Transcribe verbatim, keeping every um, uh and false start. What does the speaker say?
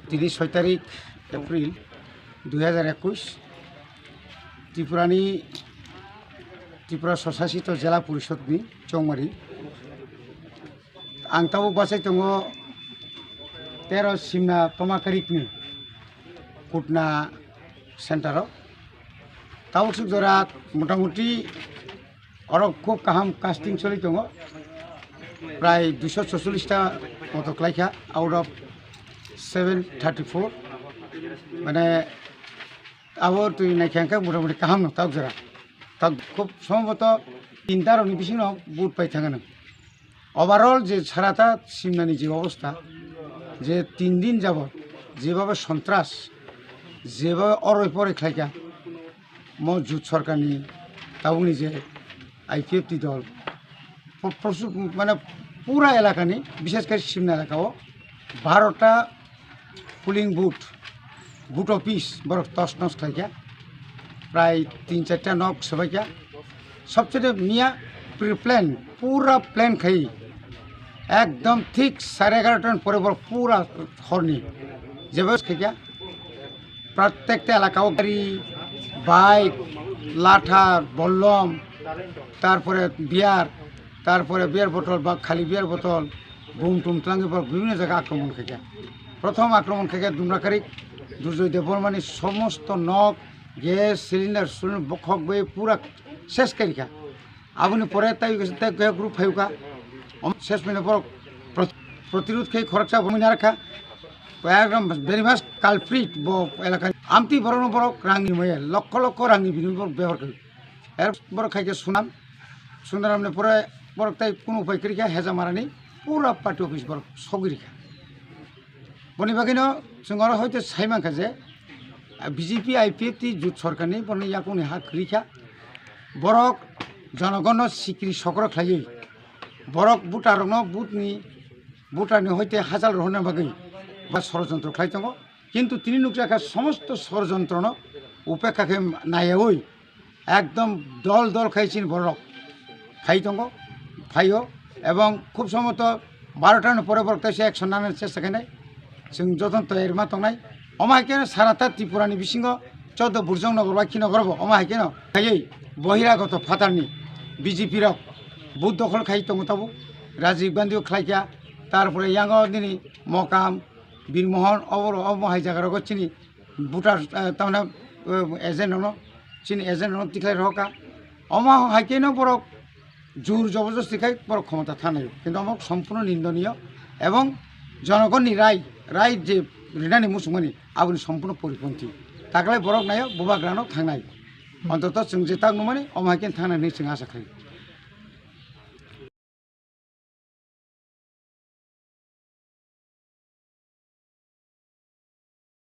Tini soi tarik April dui hajar ekush, Tripurani, Tripura Swsasito Jela Porishodni chongmari. Ang tabuk bachai tongo tero Simna Tomakarikni Kutna Centero. Tabuk suk jora motamuti oro khub kaham casting choli tongo. Prai duiso chocholish ta moto klaikha out of seven thirty-four. Mane abo twi naikha hwnkhe motamuti kaham no tabuk jora. Tabuk khub somboto tinta rokni bisingo vote pai thangano. Overall je sarata Simnani je obostha, je tin din jabot jebhabe sontras, jebhabe oroi poroi khlaikha, mo jut sorkarni tabukni je I P F T dol, po-, posu-, mane pura elakani, bishes kore Simna elakao barota polling booth, booth office borok tos nos khlaikha, prai tin charta nok swbaikha. Sobchede miya pre-plan, pura plan khai, ekdom thik sare egarotan pore borok pura horni jebo khaikha. Prottekta elakao gari, bike, latha, bollom, tarpore beer, tarpore beer botol ba khali beer botol, bum tum twlangwi borok bibhinno jaga akromon khaikha. Prothom akromon khaikha Dumrakarik Durjoy Debbarmani somosto nok, gas, cylinder, cylinder bokhok bai pura ses khaikha. Aboni pore tai tai kaya group phayuka. Om ses mane borok prot-, protirod khai khoroksa bo mwnarkha. Ekdom very much culprit bo elaka. Amtwi borokno borok rangni moye, lokho lokho rangni bini borok bebhar khai. Er borok khai khe Sunam. Sunamni pore borok tai kunu upai kwrwi kha Hejamarani pura party office borok sogwi rikha. Boni bagwino chwng oro hoite sai mankha je, B J P I P F T jut sorkarni borokni yakungni ha kwrwi kha. Borok jonogonno sikri sokro khlaiwi borok voterrokno boothni, voterni hoite hachal rohorna bagwi ba sorojontro khlai tongo. Kintu tini nukjakha somosto sorojontrono upekha khe naiyawi ekdom dol dol khai chini borok khai tongo, phaio, ebong khub somboto barota ni pore borok teisa action nanani chesta khainai. Chwng jotono toyar ma tongnai. Omo hai khe sarata Tripura ni bisingo chodo Burjong Nogor ba Khinogar bo omo hai kheno khaiwi bohiragoto phatarni B J P rok booth dokhol khai tongo tabuk. Rajiv Gandhi o khlaikha, tarpore yango nini Mokam, Birmohon, oboro omo hai jaga rogo chini voter, eh, tamna, eh, agent rokno, chini agent rokno tikhlai rohorkha. Omo hai kheno borok jur joborjosti khai borok khomota thanaio. Kintu omo sompurno nindoniyo ebong jonogonni rai, rai je rinani muchungmani aboni sompurno poriponthi. Taklai borok naio bubagrano thangnai. Ontoto chwng je tak nungmani omo hai khe thangnai hinwi chwng asa khlaio.